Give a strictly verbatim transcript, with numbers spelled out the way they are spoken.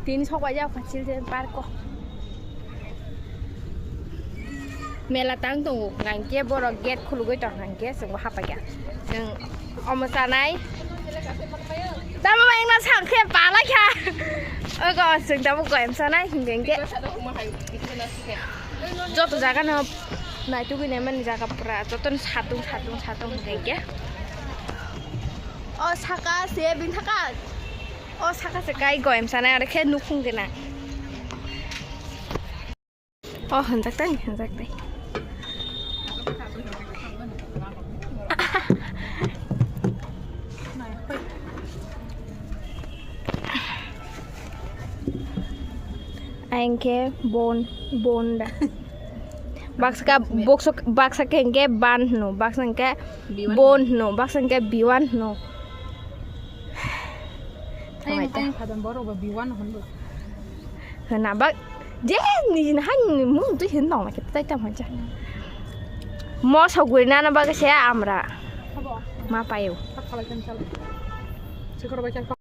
Tini sok bai jak children park o. Mela tang tongo, hingke borok gate khulugwi tong hingke chwngbo hapaiya. Chwng omo chanai. Tamo bai wngna sakhe palai kha. Ogo chwng tamo goyam chanai hingke hingke. Joto jaga no naitugwi naimani jaga pura jotono satung satung satung hingke hingke. O saka se bini saka. O saka se kai goyam chanai aro khe nukhung gwnang. O, hanjak tani, hanjak tani. Ang khe bon, bon da. Baksa ka, bokso, baksa khe hingke ban hino, baksa hingke bon hino, baksa hingke biwan hino. Thanglai ta. Tang phadon borok bo biwan hwnbo. Hwna ba je nini hani mung twi hin nong khe tai tam haja. Moso guri nana bagwi se amra. Habo. Ma payo. Thak khalai kan chal. Sikor bai kan.